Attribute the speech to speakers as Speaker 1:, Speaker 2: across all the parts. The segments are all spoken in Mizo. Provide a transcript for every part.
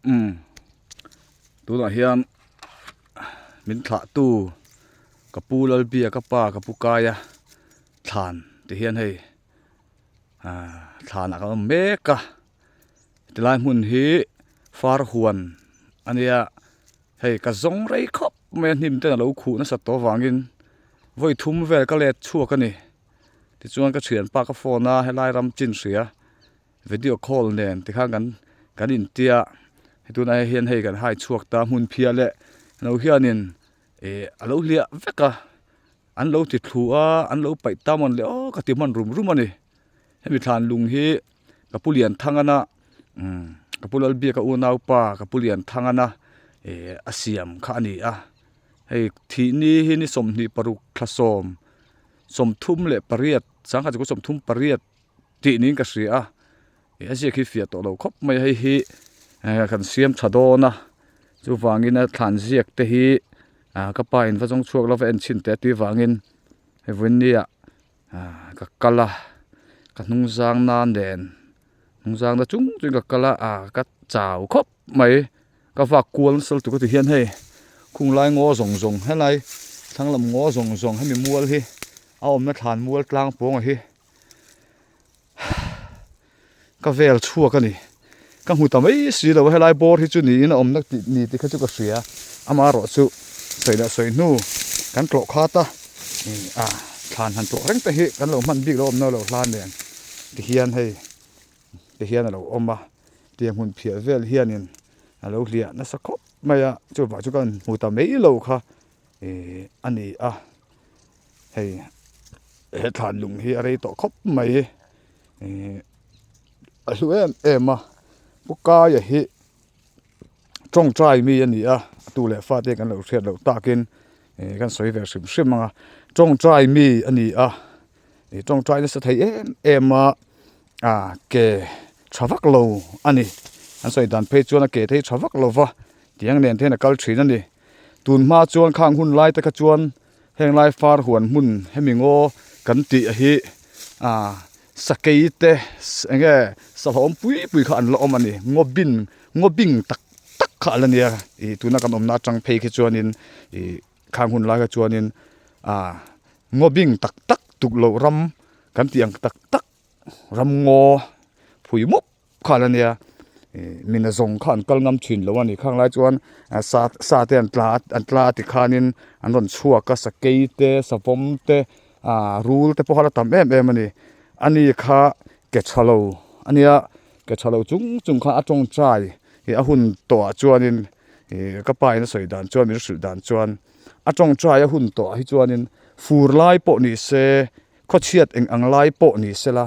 Speaker 1: Umm tunah hian min thlah tu ka pu Lalbia ka pa ka pu Kaia thlan ti hian hei ahh thlan ah kan awm mek a tilai hmun hi far huan a nia hei ka zawng rei khawp mai a hnim ten a lo khuh nasat tawh avangin vawi thum vel ka let chhuak a ni tichuan ka thianpa ka phone a helai ram chin hria. Video call nen tikhan kan kan intia hei tunah hian hei kan hai chhuak ta hmun phiah leh lo hianin ih a lo hliah vek a an lo ti thlu a an lo paih ta mawn le aw ka ti hman rum rum a ni hemi thlan lung hi ka pu lian thang ana umm ka pu Lalbiaka unaupa ka pu lian thang ana ih a siam kha a ni a hei thih ni hi ni 26 thla sawm 38 sangha chu 38. Tih niin ka hria a ih a ziak hi fiah tawh lo khawp mai a hei hi eh kan siam tha dawn a chuvangin a thlan ziak te hi ah ka pa in va zawng chhuak lova en chhin teh a tih vangin hei vawiin nia ah ka kal a ka hnung zang na nen hnung zang na chung chuan ka kal a ah ka chau khawp mai ka vak kual nasa lutuk a ti hian hei khung lai ngaw zawng zawng helai thlang lam ngaw zawng zawng hemi mual hi a awmna thlan mual tlang pawng a hi. Ka vel chhuak a ni. Ka hmu ta mai si lo a, helai bawr hi chu niin a awmna tih ni tih kha chu ka hria. Amaherawh chu sawi leh sawi hnu kan tlawh khat a, a thlan han tlawh reng te hi kan lo hman bik lo awmna lo hlan nen ti hian hei ti hian a lo awm a, tiang hmun phiah vel hianin a lo hliah nasa khawp mai a, chuvang chu ka hmu ta mai lo kha a ni a. Hei he thlan lung hi a rei tawh khawp mai ihh a hlu em em a pu kaia hi tawngtai mi a ni a a tu leh fate kan lo hriat loh takin ihh kan sawi ve hrim hrim ang a tawngtai mi a ni a ih tawngtai nasa thei em em a ah ke tha vak lo a ni an sawi dan phei chuan a ke te hi tha vak lo va tiang nen te hian a kal thin a ni tun hma chuan khang hun lai te kha chuan. Heng lai far huan hmun hemi ngaw kan tih hi ah sakei te eng nge sahlawm pui pui kha an la awm a ni ngaw bin ngaw bing tak tak kha a la nia ih tuna kan awmna atang phei khi chuanin ih khang hun lai kha chuanin ah ngaw bing tak tak tukloh ram kan tih ang tak tak ram ngaw phui mup. Khal a nia ih mina zawng kha an kal ngam thin lo a ni khang lai chuan sa sa te an tla an tla a tikhanin an rawn chhuak a sakei te savawm te ah rul te pawh kha a la tam em em a ni ani kha ke tha lo a nia ke tha lo chung chung kha a tawngtai ih a hun tawhah chuanin ih ka pa in a sawi dan chuan min hrilh dan chuan a tawngtai a hun tawhah hi chuanin fur lai pawh ni se khawchhiat eng ang lai pawh ni sela.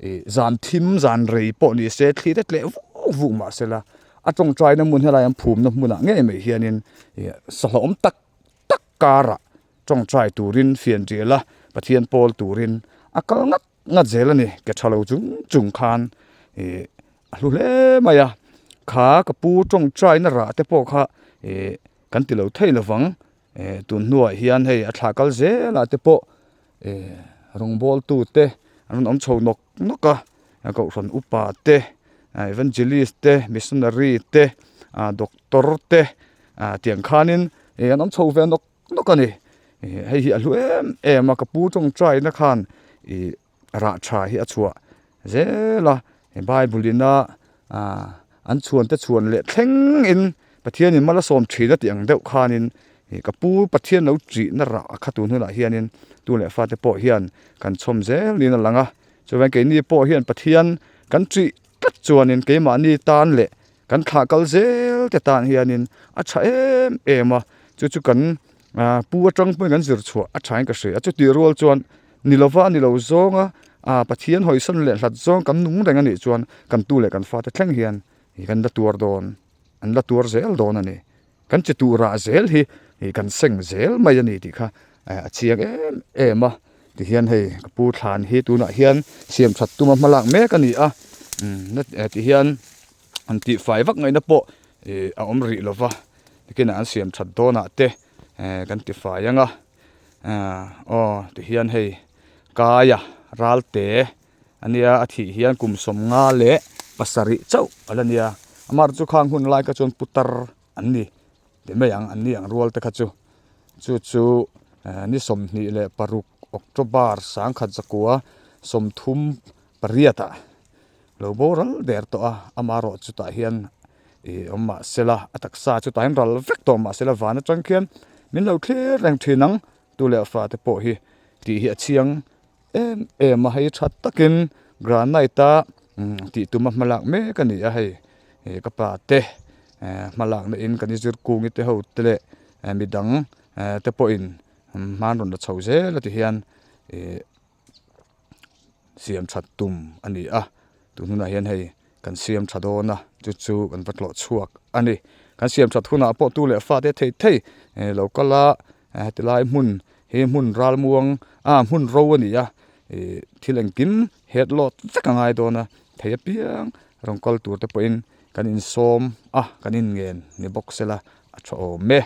Speaker 1: Ih zan thim zan rei pawh ni se thli te tleh vuk vuk mah se la a tawngtaina hmun helai an phumna hmunah ngei mai hianin ih sahlawm tak tak karah tawngtai turin fian tial a Pathian pawl turin a kal ngat ngat zel a ni ke tha lo chung chung khan ih a hlu hle mai a kha ka pu tawngtaina rah te pawh kha ih kan ti lo thei lovang Eh tun hnuah hian hei a thlah kal zelah te pawh eh rawngbawltu te an rawn awm chho nawk nawk a kohhran upa te evangelist te missionary te ah doctor te ah tiang khanin eh an awm chho ve nawk nawk a ni eh hei hi a hlu em em a ka pu tawngtaina khan ih rah tha hi a chhuah zel a bible ina ah an chhuan te chhuan leh thleng in Pathian in mal a sawm thin a tih ang deuh khanin ih ka pu Pathian lo tih na rah a kha tun hunah hianin tu leh fate pawh hian kan chhawm zel niin a lang a chuan keini pawh hian Pathian kan tih tlat chuanin keimahni tan leh kan thlah kal zel te tan hianin a tha em em a chu chu kan ah pu atang pawhin kan zir chhuah a thain ka hria a chutih rual chuan Ni lova ni lo zawnga ah Pathian hawisawn leh hlat zawng kan nung reng a nih chuan kan tu leh kan fate thleng hian ih kan la tuar dawn, an la tuar zel dawn a ni. Kan chi turah zel hi ih kan seng zel mai a ni tih kha a chiang em em a. Tihian hei ka pu thlan hi tunah hian siam that tuma hma lak mek a ni a, umm tihian an tihfai vak ngaihna pawh ih a awm rih lova, tikinah an siam that dawnah te kan tifai ang a. Aw tihian hei kaia ralte ania a thih hian kum 55 chauh a la nia. Amaherawhchu chu khang hun lai kha chuan putar an ni ti mai ang an ni ang rual te kha chu chu chu ni 26 October 1938 ah lo boral der tawh a amaherawh chutah hian ih awm mahsela a taksa chutah hian ral vek tawh mahsela van atang khian min lo thlir reng thin ang tu leh fa te pawh hi tih hi a chiang em em a hei tha takin granite a tih tuma hma lak mek a ni a hei ih ka pa te hma lakna in kan zir kungi te ho te leh midang te pawhin hman rawn la chho zel a ti hian ih siam that tum a ni a tun hunah hian hei kan siam tha dawn a chu chu kan va tlawh chhuak a ni kan siam that hunah pawh tu leh fate thei thei lo kal a heti lai hmun hi hmun ralmuang ah hmun ro a ni a ih thil engkim het lawt vek a ngai dawn a thei apiang rawn kal tur te pawhin kan insawm a kan inngen ni bawk sela a tha awm e.